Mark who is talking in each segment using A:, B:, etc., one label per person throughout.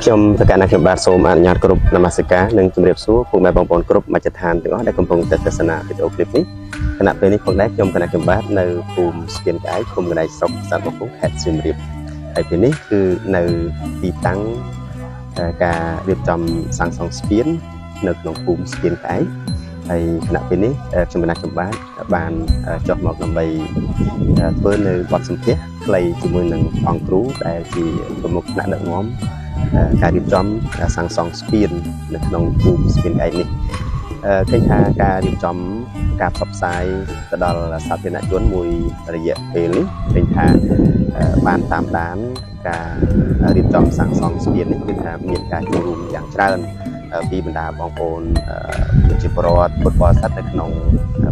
A: ខ្ញុំប្រកាសណាខ្ញុំបាទសូមអនុញ្ញាតគ្រប់នមស្ការនិងជម្រាបសួរពុកម៉ែបងប្អូនគ្រប់មជ្ឈដ្ឋានទាំងអស់ដែលកំពុងតែទស្សនាវីដេអូឃ្លីបនេះខណៈពេលនេះផងដែរខ្ញុំគណៈខ្ញុំបាទនៅភូមិស្ពានក្អែកឃុំកណ្ដែកស្រុកប្រាសាទបូកគោខេត្តសៀមរាបហើយពេលនេះគឺនៅទីតាំងការរៀបចំសាងសង់ស្ពាននៅក្នុងភូមិស្ពានក្អែកហើយខណៈពេលនេះខ្ញុំគណៈខ្ញុំបាទបានចុះមកដើម្បីធ្វើនៅបទសម្ភាសន៍ខ្លីជាមួយនឹងអង្គគ្រូដែលជាប្រមុខថ្នាក់ដឹកនាំ ការរៀបចំការសាងសង់ស្ពាននៅក្នុងភូមិស្ពានក្អែកនេះឃើញថាការរៀបចំការផ្សព្វផ្សាយទៅដល់សាធារណជនមួយរយៈពេលនេះឃើញថាបានតាមដានការរៀបចំសាងសង់ស្ពាននេះគឺថាមានការចូលរួមយ៉ាងច្រើនពីបណ្ដាបងប្អូនប្រជាពលរដ្ឋពុទ្ធបរិស័ទនៅក្នុង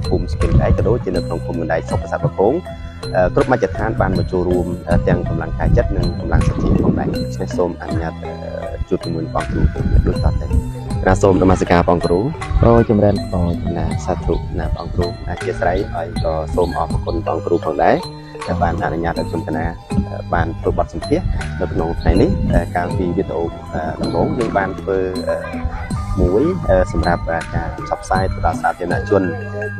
A: ភូមិស្ពានក្អែកក៏ដូចជានៅក្នុងភូមិកណ្ដែកស្រុកប្រាសាទបកងគ្រប់មជ្ឈដ្ឋានបានមកចូលរួមទាំងកម្លាំងកាយចិត្តនិងកម្លាំងសទ្ធាផងដែរដូច្នេះសូមអនុញ្ញាតជួបជាមួយបងគ្រូដូចតទៅណាសូមនមស្ការបងគ្រូ
B: អូចម្រើនពរ
A: ណាសាធុណាបងគ្រូអធិស្ឋានហើយក៏សូមអរគុណបងគ្រូផងដែរដែលបានអនុញ្ញាតឲ្យខ្ញុំកណាបានធ្វើបទសម្ភាសន៍នៅក្នុងថ្ងៃនេះកាលពីវីដេអូដំបូងយើងបានធ្វើមួយសម្រាប់ការផ្សព្វផ្សាយទៅដល់សាធារណជន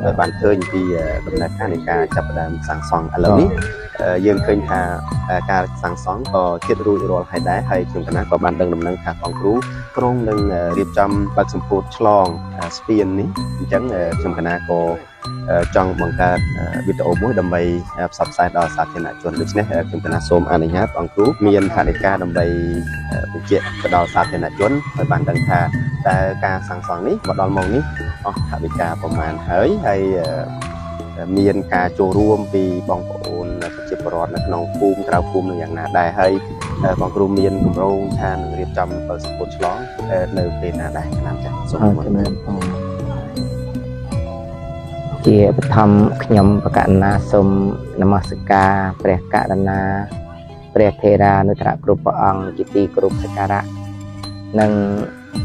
A: ដែលបានឃើញពីដំណើរការនៃការចាប់ផ្ដើមសាងសង់ឥឡូវនេះយើងឃើញថាការសាងសង់ក៏ជិតរួចរាល់ហើយដែរហើយខ្ញុំកណាក៏បានដឹងដំណឹងថាបងគ្រូក្រុងនឹងរៀបចំបើកសម្ពោធឆ្លងស្ពាននេះអញ្ចឹងខ្ញុំកណាក៏ចង់បង្កើតវីដេអូមួយដើម្បីផ្សព្វផ្សាយដល់សាធារណជនដូច្នេះខ្ញុំកណាសូមអនុញ្ញាតអង្គគ្រូមានថវិកាដើម្បីបញ្ជាក់ទៅដល់សាធារណជនឲ្យបានដឹងថាតើការសាងសង់នេះមកដល់ម៉ោងនេះអស់ថវិកាប្រមាណហើយហើយមានការចូលរួមពីបងប្អូនប្រជាពលរដ្ឋនៅក្នុងភូមិក្រៅភូមិនឹងយ៉ាងណាដែរហើយបងគ្រូមានគម្រោងថានឹងរៀបចំបើសម្ពោធឆ្លងនៅពេលណាដែរណាចា៎សូម
B: អរចម្រើនពរជាបឋមខ្ញុំបកណាសូមនមស្ការព្រះករុណាព្រះថេរានុត្តរៈគ្រប់ព្រះអង្គជាទីគោរពសក្ការៈនិង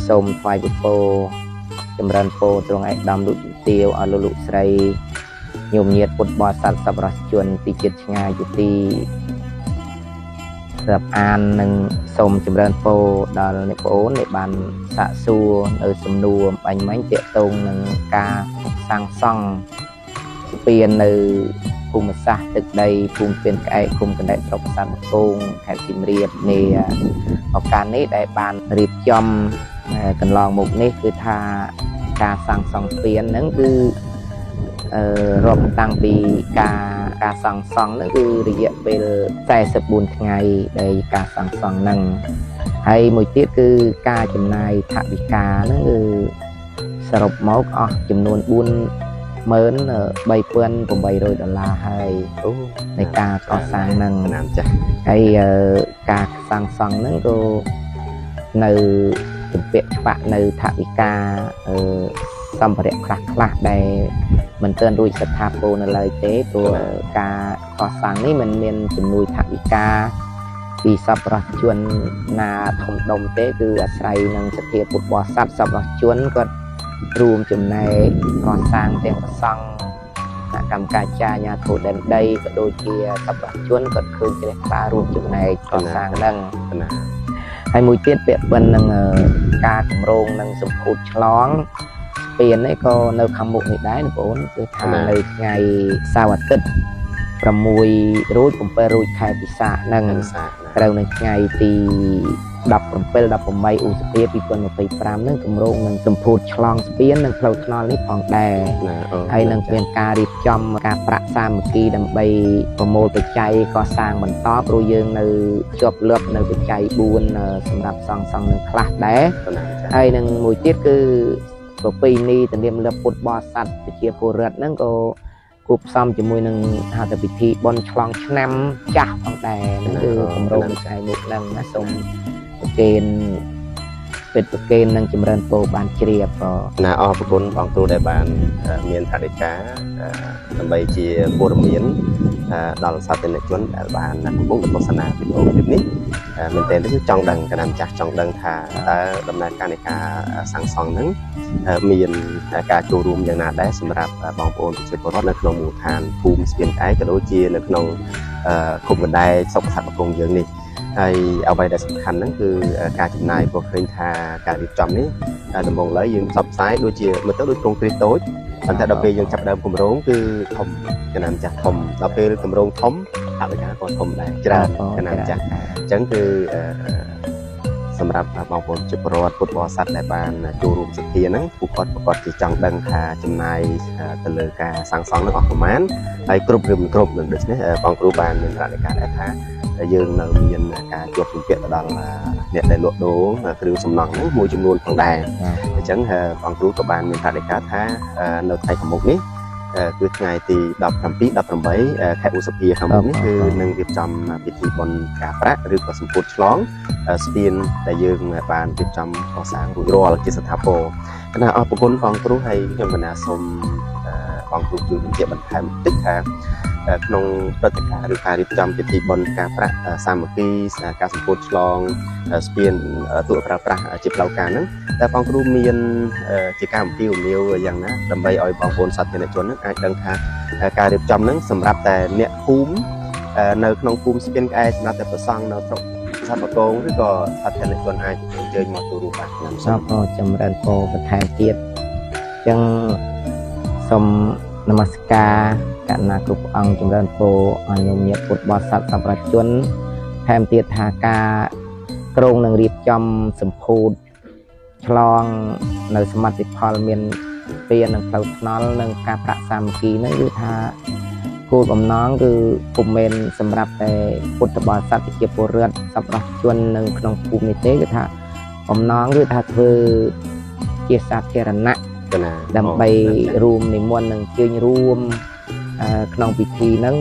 B: សូមថ្វាយពពរចម្រើនពរទ្រង់ឯកឧត្តមលោកជំទាវអស់លោកលោកស្រីញោមញាតពុទ្ធបរិស័ទសប្បុរសជនទីជាតិឆ្ងាយជាទីរាប់អាននិងសូមចម្រើនពរដល់អ្នកប្អូនដែលបានសាកសួរនៅសំណួរបាញ់មិញទាក់ទងនឹងការសាងសង់ស្ពាននៅភូមិសាស្ត្រទឹកដីភូមិស្ពានក្អែកឃុំកណ្ដែកស្រុកប្រាសាទបកូងខេត្តសៀមរាបនៃឱកាសនេះដែលបានរៀបចំកន្លងមកនេះគឺថាការសាងសង់ស្ពានហ្នឹងគឺរាប់តាំងពីការសាងសង់ហ្នឹងគឺរយៈពេល44ថ្ងៃដែលការសាងសង់ហ្នឹងហើយមួយទៀតគឺការចំណាយថវិកាហ្នឹងគឺសរុបមកអស់ចំនួន43800ដុល្លារហើយ
A: អូ
B: នៃការកសាងហ្នឹង
A: ណាចាស់
B: ហើយការសាងសង់ហ្នឹងក៏នៅជំពាក់ច្បាក់នៅថវិកាសម្ភារៈខ្លះខ្លះដែលមិនទាន់រួចស្ថាពរនៅឡើយទេព្រោះការកសាងនេះមិនមានជំនួយថវិកាពីសប្បុរសជនណាធំដុំទេគឺអាស្រ័យនឹងសទ្ធាពុទ្ធបរិស័ទសប្បុរសជនគាត់រួមចំណែកកសាងទាំងប្រសង់គណៈកម្មការចាញាធូដែនដីក៏ដូចជាសប្បុរសជនគាត់ឃើញជ្រះថ្លារួមចំណែកកសាងហ្នឹង
A: ណា
B: ហើយមួយទៀតពាក់ព័ន្ធនឹងការគម្រោងនឹងសម្ពោធឆ្លងស្ពាននេះក៏នៅខាងមុខនេះដែរបងប្អូនគឺថានៅថ្ងៃសៅរ៍អាទិត្យ6រោច7រោចខែពិសាខហ្នឹង
A: សា
B: ត្រូវនៅថ្ងៃទី17 18ឧសភា2025ហ្នឹងគម្រោងនឹងសម្ពោធឆ្លងស្ពាននិងផ្លូវថ្នល់នេះផងដែរ
A: ណាអូ
B: ហើយនឹងមានការរៀបចំការប្រាក់សាមគ្គីដើម្បីប្រមូលបច្ច័យកសាងបន្តព្រោះយើងនៅជាប់លាប់នៅបច្ច័យ4សម្រាប់សង់សង់នឹងខ្លះដែរ
A: ណាចា
B: ហើយនឹងមួយទៀតគឺប្រពៃណីទំនៀមទម្លាប់ពុទ្ធបរិស័ទប្រជាពលរដ្ឋហ្នឹងក៏គួបផ្សំជាមួយនឹងហៅថាពិធីបុណ្យឆ្លងឆ្នាំចាស់ផងដែរហ្នឹងគឺគម្រោងថ្ងៃមុខហ្នឹងណាសូមប្រគេនពេទ្យប្រគេននិងចម្រើនពរបានជ្រាបក៏
A: ណាអរគុណបងគ្រូដែលបានមានថវិកាដើម្បីជាព័ត៌មានដល់សាធារណជនដែលបានកំពុងទស្សនាវីដេអូឃ្លីបនេះមែនទែនទៅចង់ដឹងកណ្ដាលចាស់ចង់ដឹងថាតើដំណើរការនៃការសាងសង់ហ្នឹងមានការចូលរួមយ៉ាងណាដែរសម្រាប់បងប្អូនប្រជាពលរដ្ឋនៅក្នុងមូលដ្ឋានភូមិស្ពានក្អែកក៏ដូចជានៅក្នុងឃុំកណ្ដែកស្រុកប្រាសាទបកងយើងនេះ ហើយអ្វីដែលសំខាន់ហ្នឹងគឺការចំណាយព្រោះឃើញថាការរៀបចំនេះដំបូងឡើយយើងផ្សព្វផ្សាយដូចជាមើលទៅដូចទ្រង់ទ្រាយតូចប៉ុន្តែដល់ពេលយើងចាប់ដើមគម្រោងគឺធំកណាម្ចាស់ធំដល់ពេលគម្រោងធំថវិកាក៏ធំដែរច្រើនកណាម្ចាស់អញ្ចឹងគឺសម្រាប់បងប្អូនជាពលរដ្ឋពុទ្ធបរិស័ទដែលបានចូលរួមសទ្ធាហ្នឹងពួកគាត់ប្រកាសជាចង់ដឹងថាចំណាយទៅលើការសាងសង់ហ្នឹងអស់ប្រមាណហើយគ្រប់ឬមិនគ្រប់នឹងដូច្នេះបងគ្រូបានមានរណការដែរថាយើងនៅមានការជាប់ជំពាក់ទៅដល់អ្នកដែលលក់ដូរគ្រឿងសំណង់ហ្នឹងមួយចំនួនផងដែរអញ្ចឹងបងគ្រូក៏បានមានរណការថានៅថ្ងៃខាងមុខនេះគឺថ្ងៃទី17 18ខែឧសភាខាងមុខនេះគឺនឹងរៀបចំពិធីបុណ្យការប្រាក់ឬក៏សម្ពោធឆ្លងស្ពានដែលយើងបានរៀបចំកសាងរួចរាល់ជាស្ថាពរគណៈអរគុណបងគ្រូហើយខ្ញុំកណាសូមបងគ្រូជួយបញ្ជាក់បន្ថែមបន្តិចថាក្នុងព្រឹត្តិការណ៍ឬការរៀបចំពិធីបុណ្យការប្រាក់សាមគ្គីការសម្ពោធឆ្លងស្ពានទូប្រើប្រាស់ជាផ្លូវការហ្នឹងតែបងគ្រូមានជាការអំពាវនាវយ៉ាងណាដើម្បីឲ្យបងប្អូនសាធារណជនហ្នឹងអាចដឹងថាការរៀបចំហ្នឹងសម្រាប់តែអ្នកភូមិនៅក្នុងភូមិស្ពានក្អែកសម្រាប់តែប្រសង់នៅស្រុកសត្វបកងឬក៏សាធារណជនអាចអញ្ជើញមកចូលរួមបាន
B: សូមចម្រើនពរបន្ថែមទៀតអញ្ចឹងសូមនមស្ការកណ្ណាគ្រប់អង្គចម្រើនពរអញញញាតិពុទ្ធបរិស័ទសម្រាប់ជនថែមទៀតថាការគ្រោងនឹងរៀបចំសម្ពោធឆ្លងនៅសមិទ្ធផលមានស្ពាននិងផ្លូវថ្នល់និងការប្រាក់សាមគ្គីហ្នឹងគឺថាគោលបំណងគឺពុំមែនសម្រាប់តែពុទ្ធបរិស័ទជាពលរដ្ឋសម្រាប់ជននៅក្នុងភូមិនេះទេគឺថាបំណងគឺថាធ្វើជាសាធារណៈដើម្បីរួមនិមន្តនិងជើញរួមក្នុងពិធីហ្នឹង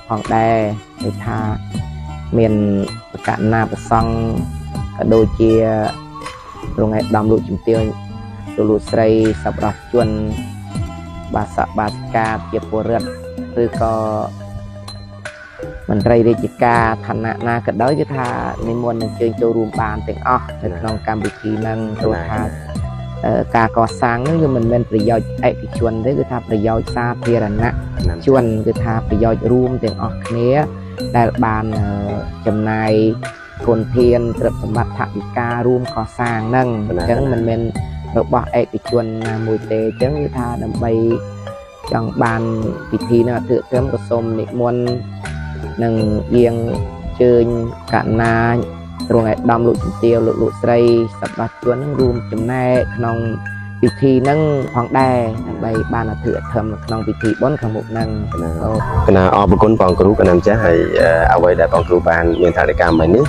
B: ផងដែរគឺថាមានបកណាប្រសង់ក៏ដូចជារងឯកឧត្តមលោកជំទាវលោកស្រីសប្បុរសជនបាសកបាសិកាជាពលរដ្ឋឬក៏មន្ត្រីរាជការឋានៈណាក៏ដោយគឺថានិមន្តនឹងជើញចូលរួមបានទាំងអស់នៅក្នុងកម្មវិធីហ្នឹងព្រោះថាការកសាងហ្នឹងវាមិនមែនប្រយោជន៍ឯកជនទេគឺថាប្រយោជន៍សាធារណៈជនគឺថាប្រយោជន៍រួមទាំងអស់គ្នាដែលបានចំណាយគុណធានទ្រព្យសម្បត្តិថវិការួមកសាងហ្នឹងអញ្ចឹងមិនមែនរបស់ឯកជនណាមួយទេអញ្ចឹងគឺថាដើម្បីចង់បានពិធីហ្នឹងអធិធមក៏សូមនិមន្តនឹងយាងជើញកណាទ្រង់ឯកឧត្តមលោកជំទាវលោកស្រីសម្បត្តិជននឹងរួមចំណែកក្នុងពិធីហ្នឹងផងដែរដើម្បីបានអធិធមក្នុងពិធីបុណ្យខាងមុខហ្នឹង
A: កណាអរគុណបងគ្រូកណាម្ចាស់ហើយអ្វីដែលបងគ្រូបានមានថវិកាមិញនេះ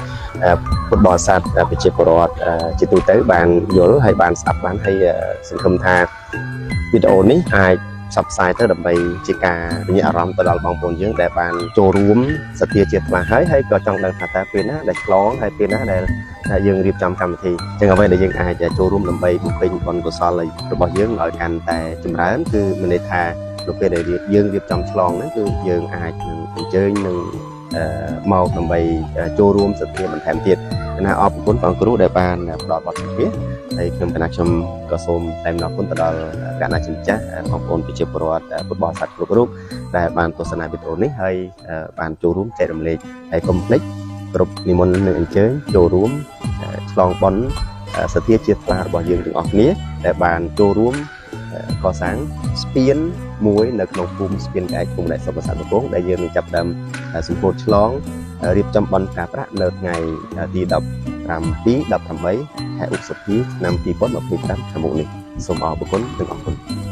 A: ពុទ្ធបរិស័ទប្រជាពលរដ្ឋជាទូទៅបានយល់ហើយបានស្ដាប់បានហើយសង្ឃឹមថាវីដេអូនេះអាចផ្សព្វផ្សាយទៅដើម្បីជាការពញ្ញាអារម្មណ៍ទៅដល់បងប្អូនយើងដែលបានចូលរួមសទ្ធាជាថ្លាហើយក៏ចង់ដឹងថាតើពេលណាដែលឆ្លងហើយពេលណាដែលយើងរៀបចំកម្មវិធីអញ្ចឹងអ្វីដែលយើងអាចចូលរួមដើម្បីបំពេញបុណ្យកុសលរបស់យើងឲ្យកាន់តែចម្រើនគឺមានន័យថានៅពេលដែលយើងរៀបចំឆ្លងហ្នឹងគឺយើងអាចនឹងអញ្ជើញនឹងមកដើម្បីចូលរួមសទ្ធាបន្ថែមទៀតណាអរគុណបងគ្រូដែលបានផ្ដល់បទសម្ភាសន៍ហើយខ្ញុំគណៈខ្ញុំក៏សូមថ្លែងអំណរគុណទៅដល់កណ្ណាជាម្ចាស់បងប្អូនប្រជាពលរដ្ឋពុទ្ធបរិស័ទគ្រប់រូបដែលបានទស្សនាវីដេអូនេះហើយបានចូលរួមចែករំលែកហើយកុំភ្លេចគ្រប់និមន្តនឹងអញ្ជើញចូលរួមឆ្លងបុណ្យសទ្ធាជាថ្លារបស់យើងទាំងអស់គ្នាដែលបានចូលរួមកសាងស្ពានមួយនៅក្នុងភូមិស្ពានក្អែកភូមិដែលសុខសប្បុរសដែលយើងនឹងចាប់ផ្ដើមសម្ពោធឆ្លងរៀបចំបុណ្យការប្រាក់នៅថ្ងៃទី17 18ខែឧសភាឆ្នាំ2025ខាងមុខនេះសូមអរគុណនិងអរគុណ។